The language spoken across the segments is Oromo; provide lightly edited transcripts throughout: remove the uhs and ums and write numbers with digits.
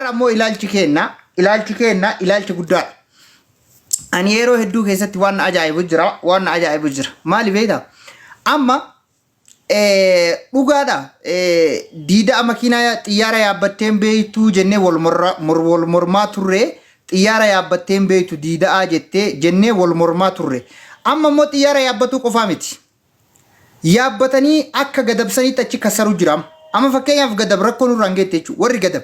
Ammoo ilaalchi keenna ilaalchi keenna ilaalchi guddaadha. Ani yeroo hedduu keessatti waan na ajaa'ibu jira waan na ajaa'ibu jira. Maali beektaa? Amma dhugaadha diida'a makiinaa xiyyaara yaabbatteen beektuu jennee wal morra- mor- wal mormaa turre xiyyaara yaabbatteen beektu diida'aa jettee jennee wal mormaa turre. Amma immoo xiyyaara yaabbatuu qofaa miti. Yaabbatanii akka gadabsaniitti achi kassaru jira amma. Amma fakkeenyaaf gadab rakkoo nurraan hin geette jechuudha. Warri gadab.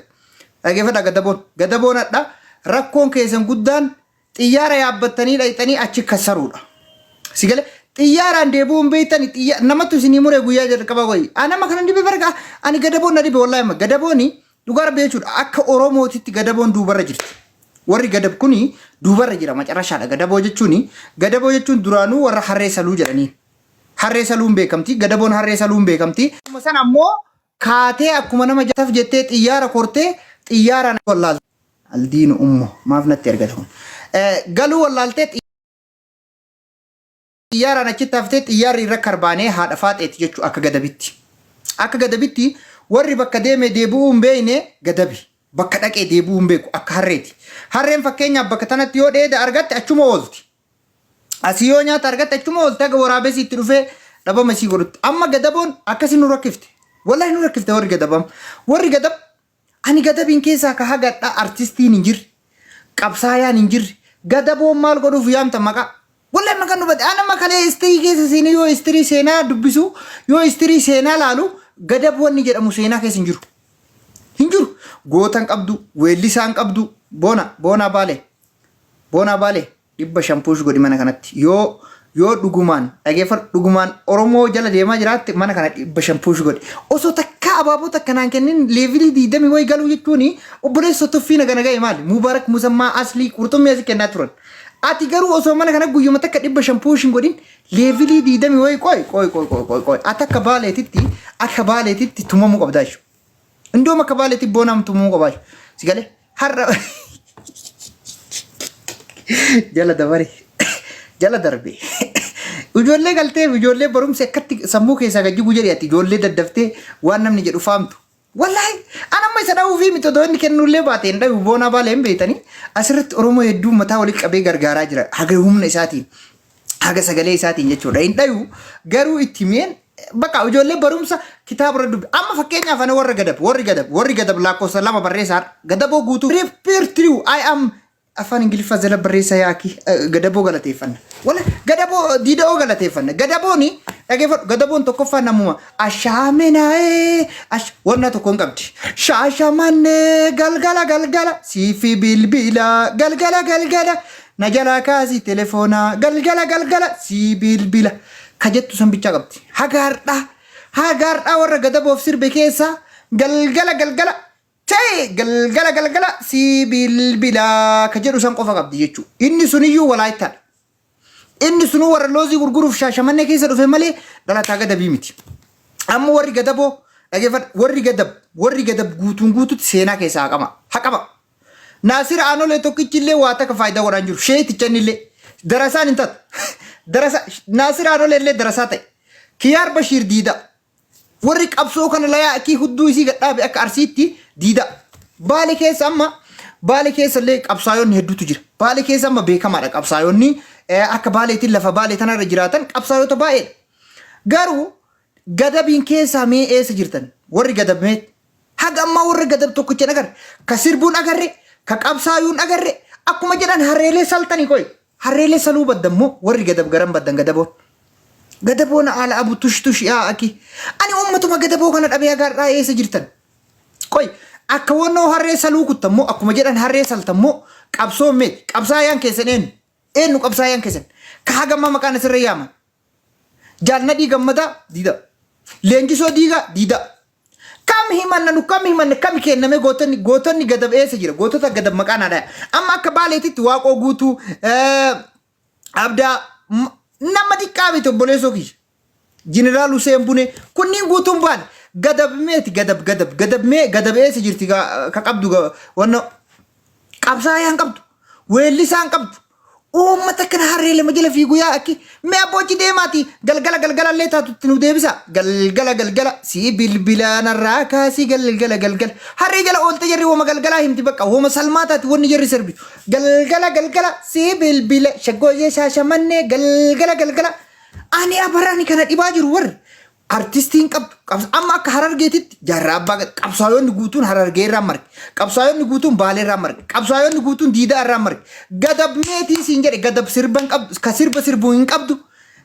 Dhaggeeffadhaa gadaboon. Gadaboon hadha rakkoon keessan guddaan xiyyaara yaabbattanii dhayxanii achi kassaruudha. Si galee xiyyaaraan deebi'uu hin beektani xiyya namatu isinii muree guyyaa jalqaba wayi. Ani amma kana dhibe barga ani gadaboon na dhibe wallahi amma gadabooni dhugaa rabbi jechuudha akka Oromootitti gadaboon duubarra jirti. Warri gadab kuni duubarra jira macarrashaadha gadaboo jechuuni gadaboo jechuun duraanuu warra harree saluu jedhanii. Harree saluun beekamti gadaboon harree saluun beekamti. Akkuma sana ammoo kaatee akkuma nama taf jettee xiyyaara kortee xiyyaaraan wallaalte. Aldiinu ummo maaf natti ergata kun. Galuu wallaaltee xiyyaaraan achitti haftee xiyyaarri irra karbaanee haadha faaxeeti jechuu akka gadabitti. Akka gadabitti warri bakka deeme deebi'uu hin beekne gadabi. Bakka dhaqee deebi'uu hin beeku akka harreeti. Harreen fakkeenyaaf bakka tanatti yoo dheeda argatte achuma oolti. Asii yoo nyaata argatte achuma oolte haga waraabessi itti dhufee dhabama isii godhutti. Amma gadaboon akkasi nu rakkifte. Wallahi nu rakkifte warri gadabam. Warri gadab ani gadabiin keessaa ka hagadha artistiin hin jirre. Qabsaayaan hin jirre. Gadaboon maal godhuuf yaamta maqaa. Wallahi maqaan nu bade. Ana makalee istirii keessa seenee yoo istirii seenaa dubbisu yoo istirii seenaa laalu gadab wanni jedhamu seenaa keessa hin jiru. Hin jiru. Goota hin qabdu, weellisaa hin qabdu, boona, boonaa baalee. Boonaa baalee. 500 push godhi mana kanatti yoo yoo dhugumaan dhageeffadhu dhugumaan Oromoo jala deemaa jiraatte mana kana 500 push godhi osoo takkaa abaaboo takka naan kennin leevilii diidamii wayi galuu jechuun obboleessa tuffii naga naga'e maali Mubaarak Musammaa Aslii qurxummii asi kennaa turan ati garuu osoo mana kana guyyuma takka 500 push hin godhin leevilii diidamii wayi qoy qoy qoy qoy qoy qoy ati akka baaleetitti akka baaleetitti tumamuu qabdaa jechuudha. Indoom akka baaleetti boonaam tumamuu qabaa jechuudha. Si galee har'a jala dabare jala darbe ijoollee galteef ijoollee barumsi akkatti sammuu keessaa gad jigu jedhi ati ijoollee daddaftee waan namni jedhu faamtu. Wallaahi an amma isa dha'uu fi miti odoo inni kennullee baate hin dhayu boonaa baalee hin beektanii asirratti Oromoo hedduu mataa walitti qabee gargaaraa jira haga humna isaatiin haga sagalee isaatiin jechuudha hin dhayu garuu itti meen bakka ijoollee barumsa kitaaba irra dubbi amma fakkeenyaaf ana warra gadab warri gadab warri gadab lakkoofsa lama barreessaa gadaboo guutuu repeat true I am afaan ingiliffaa jala barreessaa yaaki gadaboo galateeffanna wala gadaboo diida'oo galateeffanna gadabooni dhageeffadhu gadaboon tokkoffaa namuma ashaaminaa'ee ash wanna tokko hin qabdi shaashamannee galgala galgala siifi bilbila galgala galgala na jalaa kaasi telefoonaa galgala galgala sii bilbila ka jettu san bichaa qabdi. Haga har'aa haga har'aa warra gadaboof sirbe keessaa galgala galgala ta'e galgala galgala sii bilbila ka jedhu san qofa qabdi jechuudha. Inni suniyyuu walaayittaadha. Inni sunuu warra loozii gurguruuf shaashamannee keessa dhufe malee dhalataa gadabii miti. Amma warri gadaboo dhageeffadhu warri gadab warri gadab guutuun guututti seenaa keessaa haqama haqama. Naasir Aanolee tokkichi illee waa takka faayidaa godhaa hin jiru. Sheeticha inni illee darasaan hin taatu. Darasa Naasir Aanolee illee darasaa ta'e. Kiyaar Bashiir diida. Warri qabsoo kana layaa akii hudduu isii gadhaabe akka Arsiitti diida. Baale keessa amma Baale keessa illee qabsaayonni hedduutu jira. Baale keessa amma beekamaadha qabsaayonni akka Baaleetiin lafa Baalee tanarra jiraatan qabsaayota baay'eedha. Garuu gadabiin keessaa mee eessa jirtan? Warri gadab mee Haga ammaa warra gadab tokkicha hin agarre. Ka sirbuun agarre, ka qabsaayuun agarre. Akkuma jedhan harreelee saltanii qoy. Harreelee saluu baddan moo warri gadab garan baddan gadaboon. Gadaboon haala abu tush tush yaa aki. Ani uummatuma gadaboo kana dhabee haga har'aa eessa jirtan? Qoy akka wannoo harree saluu kuttan moo akkuma jedhan harree saltan moo qabsoon meeti? Qabsaayaan keessan eenyu? Eenyu qabsaayaan keessan? Ka haga ammaa maqaan asirra yaaman. Jaal Nadhii Gammadaa diida. Leenjisoo Diigaa diida. Kam himanna nu kam himanna kam kenname gootonni gootonni gadab eessa jira gootota gadab maqaa naa dhaya. Amma akka baaleetitti waaqoo guutuu abdaa nama xiqqaa miti obboleessoo kiyya. Jeneraal Hussein Bune kunniin guutuun baale gadab meeti gadab gadab gadab mee gadab eessa jirti ka qabdu wanna qabsaayaan qabdu weellisaan qabdu. Uummata kana harree lama jala fiigu yaa akki. Mee abboochi deemaati galgala galgala illee taatu itti nu deebisa. Galgala galgala sii bilbilaa narraa kaasi galgala galgala. Harree jala oolte jarri woma galgalaa himti bakka woma salmaa taati wanni jarri sirbitu. Galgala galgala sii bilbila shaggooyyee shaashamannee galgala galgala. Ani abarani kana dhibaa jiru warri. Artistii hin qabdu. Amma akka Harargeetitti jaarraa abbaa gad qabsaayonni guutuun Harargee irraa marge. Qabsaayonni guutuun Baalee irraa marge. Qabsaayonni guutuun Diidaa irraa marge. Gadab meetiin siin jedhe gadab sirba hin qabdu. Ka sirba sirbu hin qabdu.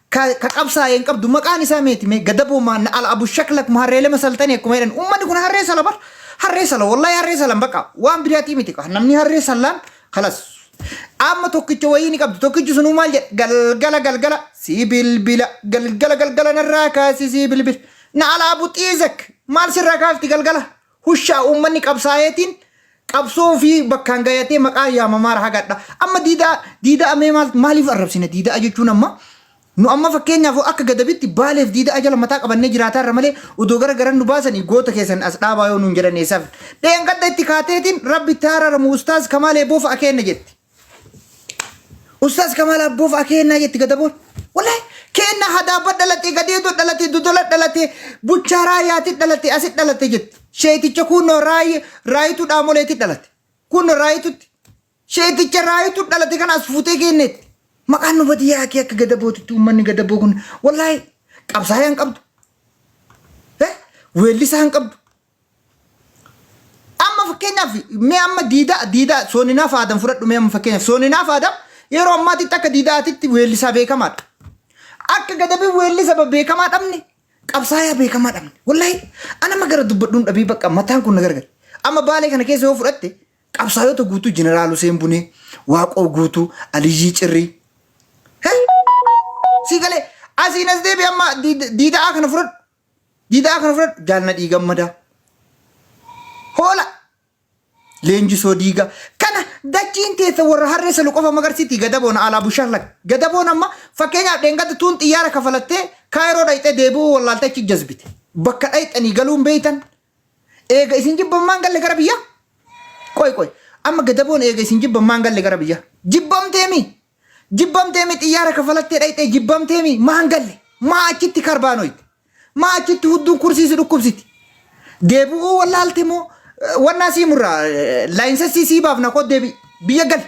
Ka qabsaaye hin qabdu. Maqaan isaa meeti mee gadaboo maa na ala abu shaklak maharreelema saltanii akkuma jedhan. Uummanni kun harree sala bar. Harree sala wallahi harree salan baqa. Waan biraatii miti. Namni harree sallaan kalas. Amma tokkicha wayii ni qabdu. Tokkichi sunuu maal jedha? Galgala galgala sii bilbila. Galgala galgala narraa kaasi sii bilbila. Na alaa buxiizak. Maal sirraa kaafti galgala? Hushaa uummanni qabsaa'eetiin qabsoo ofii bakkaan gayatee maqaa yaamamaara hagadha. Amma diidaa diidaa mee maal maaliif arrabsina diidaa jechuun amma Nu amma fakkeenyaaf akka Gadabitti Baaleef Diida'a jala mataa qabannee jiraataa irra malee odoo gara garan nu baasanii goota keessan as dhaabaa yoo nuun jedhan eessaaf dheengadda itti kaateetiin Rabbi itti haa araaramu Ustaaz Kamaal Eebboo fa'a keenna jetti. Ustaaz Kamaal Abboo fa'a keennaa jetti Gadaboon. Wallahi keenna hadaabba dhalate gadeedo dhalate dodola dhalate buchaa raayyaati dhalate asit dhalate jetti. Sheeticha kuunnoo raayituu dhaamoleeti dhalate. Kuunnoo raayitutti. Sheeticha raayitu dhalate kana as fuutee kenneetti. Maqaan nu badi yaakii akka gadabootitti uummanni gadaboo kun wallaahi qabsaayaa hin qabdu. Weellisaa hin qabdu. Amma fakkeenyaaf mee amma diidaa diidaa sooninaaf aadam fudhadhu mee amma fakkeenyaaf sooninaaf aadam yeroo ammaatitti akka diidaatitti weellisaa beekamaadha. Akka gadabii weellisa beekamaa dhabne qabsaayaa beekamaa dhabne. Wallaahi ana magara dubbadhuun dhabii bakka mataan kun na gargara. Amma baalee kana keessa yoo fudhatte Qabsaayota guutuu Jeneraal Huseen Bunee, Waaqoo Guutuu, Aliyyii Cirrii. He? Sii galee asiin as deebi amma diida'aa kana fudhadhu. Diida'aa kana fudhadhu. Jaal Nadhii Gammadaa. Hoola. Leenjisoo Diigaa. Kana dachiin teessa warra harree salu qofa magarsiiti gadaboon alaa bushaarlak. Gadaboon amma fakkeenyaaf dheengadda tuun xiyyaara kafalattee kaayiroo dhayxee deebi'uu wallaaltee achi jazbite. Bakka dhayxanii galuun beeytan Eega isin jibban maan galle gara biyyaa? Qoy qoy. Amma gadaboon eega isin jibban maan galle gara biyyaa? Jibbamteemi? Jibbamteemi xiyyaara kafalattee dhayxee jibbamteemi maan galle? Maa achitti karbaanoyte? Maa achitti hudduun kursii si dhukkubsiti? Deebi'uu wallaalte moo wannaa sii murraa laayinsessii sii baafna koo deebi biyya gali.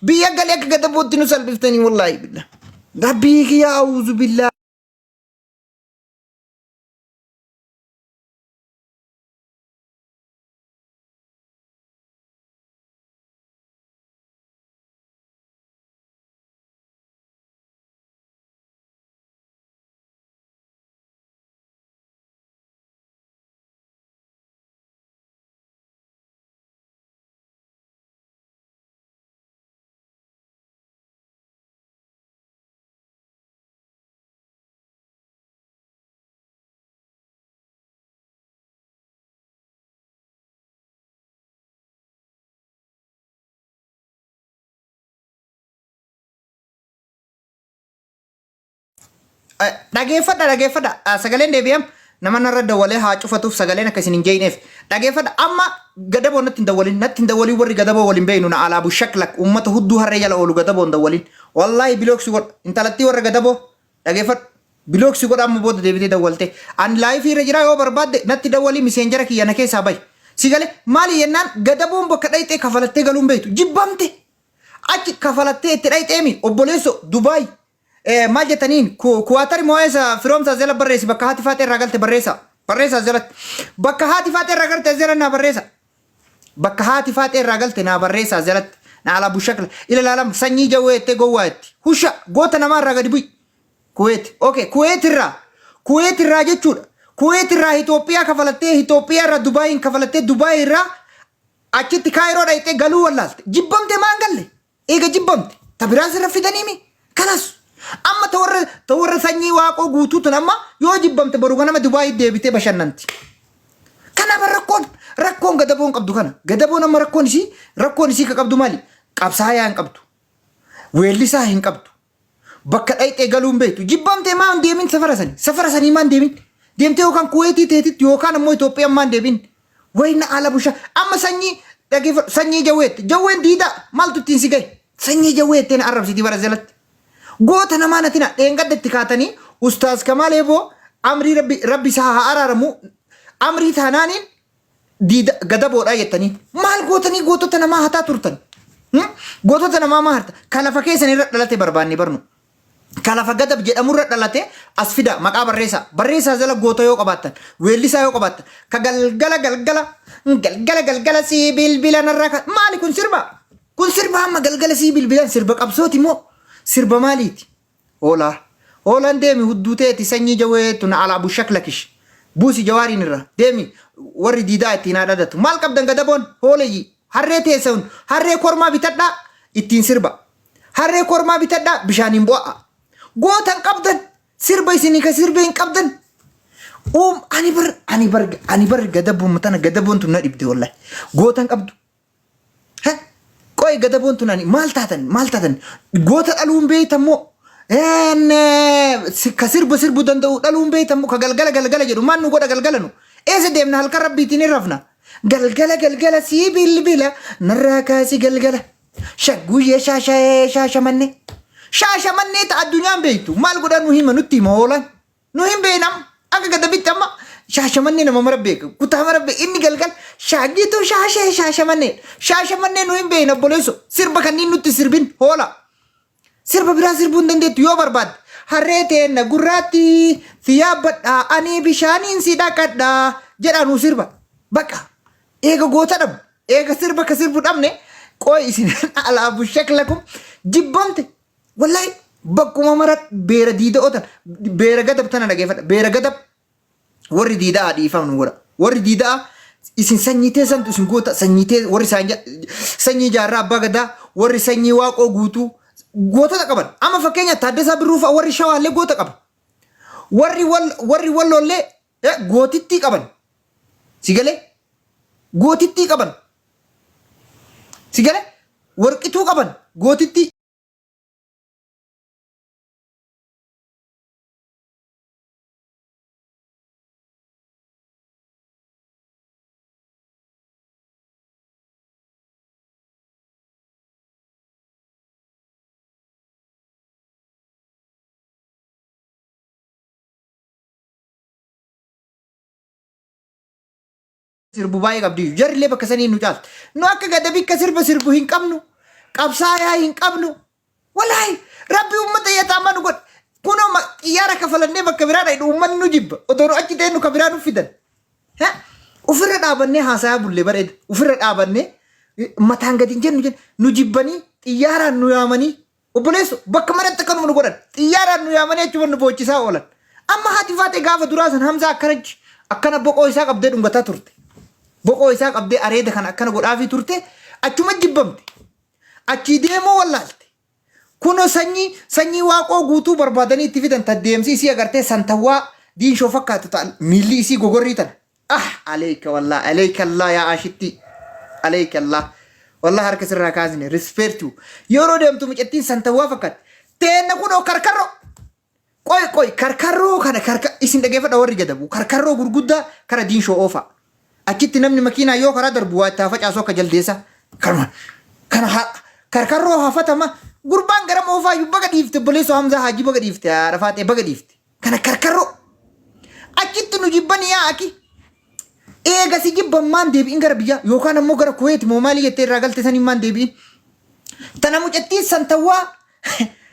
Biyya gali akka gadabootti nu salphiftanii wallaahi billah. Rabbii kiyya auzu billah. Dhageeffadha dhageeffadha sagaleen deebi'am nama narra dawwalee haa cufatuuf sagaleen akka isin hin jeeyneef dhageeffadha amma gadaboo natti hin dawwalin natti hin dawwalin warri gadaboo waliin beeynu na alaabu shaklak ummata hudduu harree jala oolu gadaboo hin dawwalin wallaahi bilooksi godha intalattii warra gadaboo dhageeffadhu Block si godha amma booda deebitee dawwalte. Ani live irra jira yoo barbaadde natti dawwali messenger kiyya na keessaa bahi. Si gale maali jennaan gadaboon bakka dhayxee kafalattee galuun beektu jibbamte. Achi kafalattee itti dhayxeemi obboleesso Dubaay maal jettaniin kuwaatari moo eessa firoomsa jala barreessi bakka haati faaxee irraa galte barreessa. Barreessa jalatti. Bakka haati faaxee irraa galte jala naa barreessa. Bakka haati faaxee irraa galte naa barreessa jalatti. Na alaa bushakla. Ila laalam sanyii jawwee jettee gowwaa jetti. Husha goota namaa irraa gadi bu'i. Kuweet. Okay, Kuweet irraa. Kuweet irraa jechuudha. Kuweet irraa Itoophiyaa kafalattee, Itoophiyaa irraa Dubaayiin kafalattee, Dubaay irraa achitti Kaayiroo dhayxee galuu wallaalte. Jibbamte maan galle? Eega jibbamte. Ta biraa sirra fidaniimi? Kalas. Amma ta warra ta warra sanyii waaqoo guutuu tun amma yoo jibbamte boru ganama Dubaayii deebitee bashannanti. Kanaaf rakkoon rakkoon gadaboon qabdu kana. Gadaboon amma rakkoon isii ka qabdu maali? Qabsaayaa hin qabdu. Weellisaa hin qabdu. Bakka dhayxee galuu hin beektu. Jibbamtee maa hin deemin safara sanii. Safara sanii maa hin deemin. Deemtee yookaan Kuweetii teetitti yookaan ammoo Itoophiyaan maa hin deemin. Wayna ala busha. Amma sanyii dhageeffadhu. Sanyii jawweetti. Jawween diidaa maaltu ittiin si gahe? Sanyii jawwee jettee na arrabsitii bara jalatti. Goota namaa natina dheengadda itti kaatanii Ustaaz Kamaal Eeboo amrii rabbi rabbi isaa haa araaramu amrii taanaaniin diida gadaboodhaa jettanii maal gootanii gootota namaa hataa turtan? Hmm? Gootota namaa maa harta? Ka lafa keessan irra dhalate barbaanne barnu. Ka lafa gadab jedhamu irra dhalate as fida maqaa barreessaa. Barreessaa jala goota yoo qabaattan, weellisaa yoo qabaattan, ka galgala galgala galgala galgala sii bilbila narraa ka maali kun sirba? Kun sirba amma galgala sii bilbilan sirba qabsooti moo sirba maaliiti? Hoolaa. Hoolaan deemi hudduu teeti sanyii jawwee tun ala abu shaklakish. Buusi jawaariin irra. Deemi warri diidaa ittiin haa dhadatu. Maal qabdan gadaboon hooleyyii. Harree teessan harree kormaa bitadhaa ittiin sirba. Harree kormaa bitadhaa bishaaniin bu'aa. Goota hin qabdan sirba isinii ka sirbe hin qabdan. Uum ani bar ani bar ani bar gadaboon tana gadaboon tun na dhibde wallahi. Goota hin qabdu. He? Qoy gadaboon tun ani maal taatan maal taatan goota dhaluu hin beektan moo Een, ka sirba sirbuu danda'u dhaluu hin beektan moo ka galgala galgala jedhu maal nu godha galgala nu eessa deemna halkan rabbiitiin hin rafna galgala galgala sii bilbila narraa kaasi galgala shagguyyee shaasha'ee shaashamannee shaashamannee ta addunyaan beektu maal godhaa nu hima nutti hima hoolaan Nu hin beekna amma. Akka gadabitti amma shaashamannee nama mara beeka. Kutaa mara beeka. Inni galgal shaagituu shaashee shaashamannee. Shaashamannee nu hin beekna obboleesso. Sirba kanneen nutti sirbin hoola. Sirba biraa sirbuu hin dandeettu yoo barbaadde. Harree teenna gurraatti si yaabbadhaa ani bishaaniin si dhaqadhaa jedhaa nuu sirba. Bakka eega goota dhabu eega sirba ka sirbu dhabne qooy isin alaabu shaklakum jibbamte Wallahi bakkuma mara beera diida'oo tana beera gadab tana dhageeffadha. Beera gadab warri diida'aa dhiifama nu godha. Warri diida'aa isin sanyii teessantu isin goota sanyii tee warri sanyii jaarraa abbaa gadaa warri sanyii waaqoo guutuu gootota qaban. Amma fakkeenya Taaddasaa Birruu fa'a warri shawaallee goota qaba. Warri wal warri walloollee gootittii qaban. Si galee gootittii qaban. Si galee warqituu qaban gootittii. Sirbu baay'ee qabdi. Jarrillee bakka sanii nu caalti. Nu akka gadabikka sirba sirbu hin qabnu. Qabsaayaa hin qabnu. Walaahi rabbi uummata yataamaa nu godhe. Kunoo xiyyaara kafalannee bakka biraa dhaqnu uummanni nu jibba. Otoo nu achi teennu ka biraa nu fidan. Ha? Ofirra dhaabannee haasayaa bullee bareeda. Ofirra dhaabannee mataan gadi hin jennu jennu nu jibbanii xiyyaaraan nu yaamanii Obboleesso, bakka maratti akkanuma nu godhan. Xiyyaaraan nu yaamanii achuma nu boochisaa oolan. Amma haati faaxee gaafa duraa san Hamzaa akkana akkana boqoo isaa qabdee dhungataa turte. Boqoo isaa qabdee areeda kana akkana godhaafii turte achuma jibbamte. Achii deemuu wallaalte. Kunoo sanyii sanyii waaqoo guutuu barbaadanii itti fidan ta deemsi isii agartee santawwaa diinshoo fakkaatu ta miilli isii gogorrii tana. Ah aleeyka wallah aleeyka Allah yaa ashittii aleeyka Allah wallah harka sirraa kaasne respect you yeroo deemtu mucattiin santawwaa fakkaatti teenna kunoo karkarroo qoy qoy karkarroo kana karka isin dhageeffadha warri gadabu karkarroo gurguddaa kara diinshoo oofa achitti namni makiinaa yoo karaa darbu waa itti haa facaasu akka jaldeessa kanuma kana haa karkarroo hafatama gurbaan gara moofaa iyyuu baga dhiifte obboleessoo Hamzaa Haajii baga dhiifte haadha faaxee baga dhiifte Kana karkarroo. Achitti nu jibbani yaa aki. Eega si jibban maan deebi'in gara biyyaa yookaan ammoo gara Kuweet moo maalii jettee irraa galte saniin maan deebi'in. Tana mucattiin santawwaa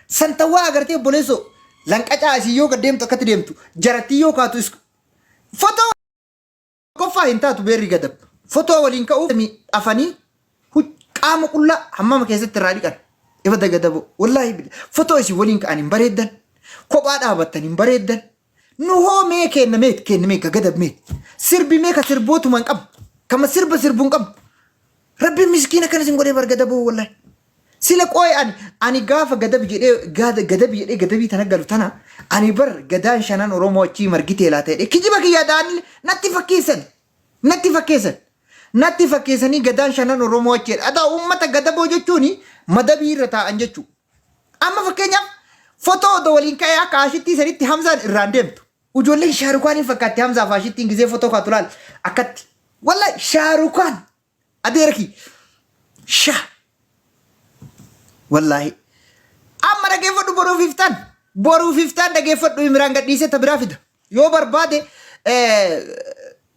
santawwaa agartee obboleessoo lanqacaa asii yoo gad deemtu akkatti deemtu jarattii yoo kaatu fotoo Tokkoffaa hin taatu beerri gadab. Fotoo waliin ka'uuf afanii qaama qullaa hammama keessatti irraa dhiqan. Ifa dagadaboo. Wallaahi billah. Fotoo isin waliin ka'an hin bareeddan. Kophaa dhaabattan hin bareeddan. Nu hoo mee kenna meet kenna mee gadab meet. Sirbi mee ka sirbootuma hin qabnu. Kama sirba sirbu hin qabnu. Rabbiin miskiina kana isin godhee bar gadaboo wallaahi. Sila qooy ani ani gaafa gadab jedhee gaada gadabi jedhee gadabii tana galu tana ani bar gadaan shanan Oromoo achii margitee laata jedhee kijiba kiyyaa da'anii natti fakkeessan natti fakkeessan natti fakkeessanii gadaan shanan Oromoo achi jedha adaa uummata gadaboo jechuun madabii irra taa'an jechuu amma fakkeenyaaf fotoo odoo waliin ka'ee akka ashittii sanitti Hamzaan irraan deemtu ijoolleen Shaarukaan hin fakkaatti Hamzaa fi ashittiin gizee fotoo kaatu laal akkatti wallahi Shaarukaan Adeera kiyya. Sha. Wallaahi. Amma dhageeffadhu boruuf iftaan. Boruuf iftaan dhageeffadhu Imraan gadhiisee ta biraa fida. Yoo barbaade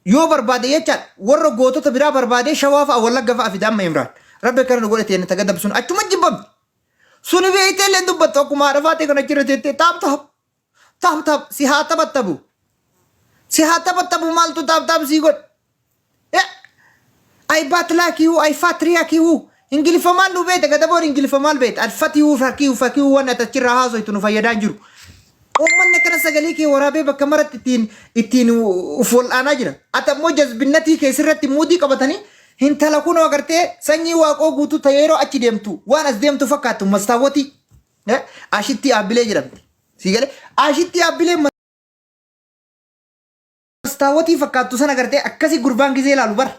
yoo barbaade jechaan warra gootota biraa barbaadee Shawaa fa'a Wallagga fa'a fida amma Imraan. Rabbi akkana nu godhe teenne ta gadab sun achuma jibbamti. Suni beeytee illee dubbattu akkuma haadha faatee kana achirra teettee taap taap taap taap si haa taphattabu. Si haa taphattabu maaltu taap taap sii godhe. I bat like you, I fat like you. Ingiliffa maal nu beekta? Gadaboon Ingiliffa maal beekta? Alfatiyu fakiyu fakiyu waan ati achirraa haasoytu nu fayyadaa hin jiru. Uummanni akkana sagalee kee waraabee bakka maratti ittiin ittiin uf wal'aanaa jira. Ati ammoo jazbinnatii kee sirratti muudii qabatanii hintala kunoo agartee sanyii waaqoo guutuu ta yeroo achi deemtu waan as deemtu fakkaattu mastaawwatii. Ashittii Aabbilee jedhamti. Sii galee Ashittii Aabbilee mastaawotii fakkaattu sana gartee akkasi gurbaan gizee ilaalu bar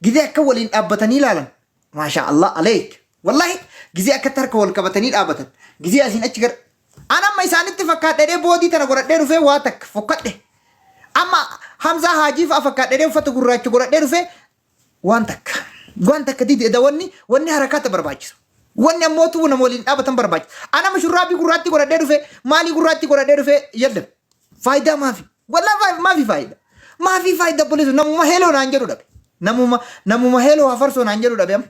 gizee akka waliin dhaabbatanii ilaalan maashaa Allah aleek wallahi gizee akkatti harka wal qabatanii dhaabatan gizee asiin achi gar an amma isaanitti fakkaadhee boodii tana godhadhee dhufee waa takka fokkadhe amma Hamzaa Haajii fa'a fakkaadhee uffata gurraacha godhadhee dhufee waan takka waan takka didi eda wanni wanni harakaata barbaachisa wanni ammoo tuu nama waliin dhaabatan barbaachisa anama shurraabii gurraatti godhadhee dhufe maalii gurraatti godhadhee dhufe yallam faayidaa maafi wallaa maafi faayidaa maafi faayidaa obboleessu namuma heloo naan jedhu dhabe namuma namuma heloo hafarsoo naan jedhu dhabe amma.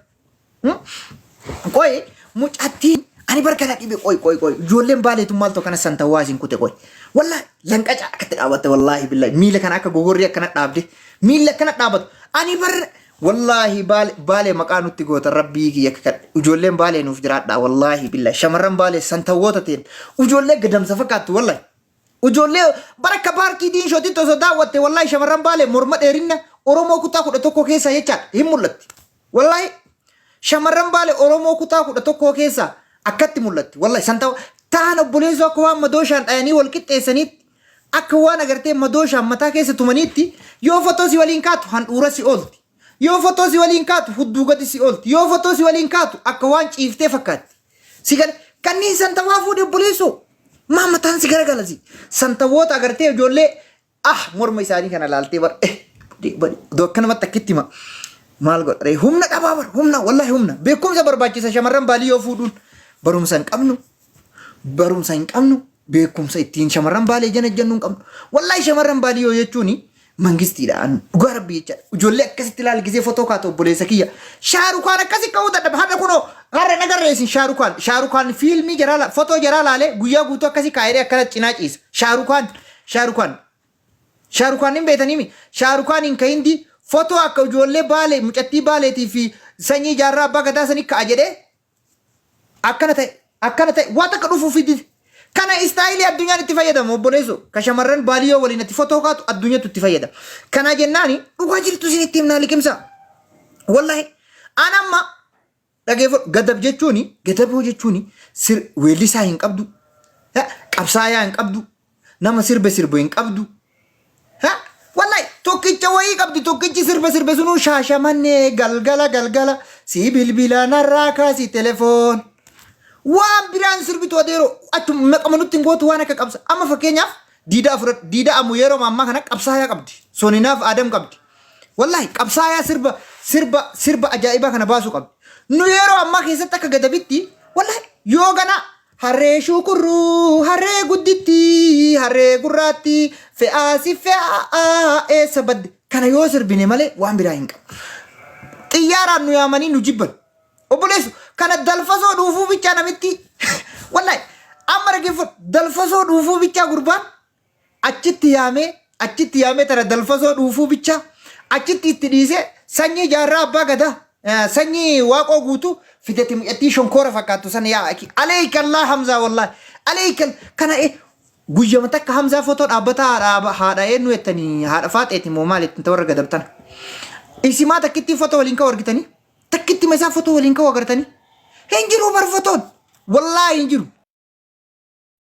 Qoy mucattiin ani barka na dhibe qoy qoy qoy ijoolleen baaleetu maaltu akkana santawwaa isin kute qoy wallahi lanqaca akkatti dhaabatte wallahi billahi miila kana akka gogorrii akkana dhaabde miila akkana dhaabatu ani bar wallahi baale baalee maqaa nutti goota rabbii kiyya akka kadhe ijoolleen baalee nuuf jiraadha wallahi billahi shamarran baalee santawwoota ta'en ijoollee gadamsa fakkaattu wallahi ijoollee bara akka paarkii diinshootitti osoo daawwatte wallahi shamarran baalee morma dheerinna Oromoo kutaa 11 keessaa jechaadha hin mul'atti. Wallahi shamarran baale Oromoo kutaa 11 keessaa akkatti mul'atti. Wallahi san ta'u ta'an obboleessoo akka waan madooshaan dhayanii wal qixxeessaniitti akka waan agartee madooshaan mataa keessa tumaniitti yoo fotoo si waliin kaatu handhuura si oolti. Yoo fotoo si waliin kaatu hudduu gadi si oolti. Yoo fotoo si waliin kaatu akka waan ciiftee fakkaatti. Si gala kanneen santawaa fuudhe obboleessoo maa mataan si garagalasi. Santawoota agartee ijoollee Ah morma isaanii kana laaltee bar eh bari odoo akkanumatti akkitti hima maal godha ree humna dhabaa bar humna wallahi humna beekumsa barbaachisa shamarran baalii yoo fuudhuun barumsa hin qabnu barumsa hin qabnu beekumsa ittiin shamarran baalee jana jennu hin qabnu wallahi shamarran baalii yoo jechuuni mangistiidha an dhugaa rabbii jecha ijoollee akkasitti ilaali gisee fotoo kaatu obboleessa kiyya shaarukaan akkasi ka'uu dadhaba har'a kunoo har'a nagarree isin shaarukaan shaarukaan fiilmii jaraa fotoo jaraa laalee guyyaa guutuu akkasi kaa'ee akkana cinaa ciisa shaarukaan Shaarukaan. Shaarukaan hin beektaniimi. Shaarukaan hin ka hindi fotoo akka ijoollee baalee mucattii baaleetii fi sanyii jaarraa abbaa gadaa sanii ka'a jedhee akkana ta'e akkana ta'e waan takka dhufuu fi dide. Kana istaayilii addunyaan itti fayyadamu obboleessoo ka shamarran baaliyoo waliin ati fotoo kaatu addunyatu itti fayyadama. Kana jennaani dhugaa jirtu isin itti himnaa liqimsaa. Wallahi an amma Dhageeffadhu gadab jechuuni gadaboo jechuuni sir weellisaa hin qabdu ha, qabsaayaa hin qabdu nama sirbe sirbu hin qabdu ha wallahi tokkicha wayii qabdi tokkichi sirba sirbe sunuu shaashamannee galgala galgala si bilbila narraa kaasi telefoon waan biraan sirbitu adeeroo achuma maqama nutti hin gootu waan akka qabsa amma fakkeenyaaf diidaa fudhadhu diidaa ammu yeroo ammaa kana qabsaayaa qabdi soninaaf aadam qabdi Wallahi qabsaayaa sirba sirba sirba ajaa'ibaa kana baasuu qabdi. Nu yeroo ammaa keessatti akka gadabitti wallahi yoo gana harree shukurruu harree gudditti harree gurraatti fe'aa si fe'aa eessa badde kana yoo sirbine malee waan biraa hin qabu. Xiyyaaraan nu yaamanii nu jibban. Obboleessu kana dalfasoo dhuufuu bichaa namitti wallahi amma dhaggeeffadhu dalfasoo dhuufuu bichaa gurbaan achitti yaamee achitti yaamee tana dalfasoo dhuufuu bicha achitti itti dhiisee sanyii jaarraa abbaa gadaa sanyii waaqoo guutuu fidete mucattii shonkoora fakkaattu sana yaa aki aleeykallaa hamzaa wallaahi aleeykal kana guyyama takka hamzaa fotoo dhaabbataa haadha haadha eenyu jettanii haadha faaxeeti moo maal ittiin warra gadabtana isimaa takkittii fotoo waliin ka'u argitanii takkitti isaa fotoo waliin ka'u agartanii hin jiru bar fotoon wallaahi hin jiru.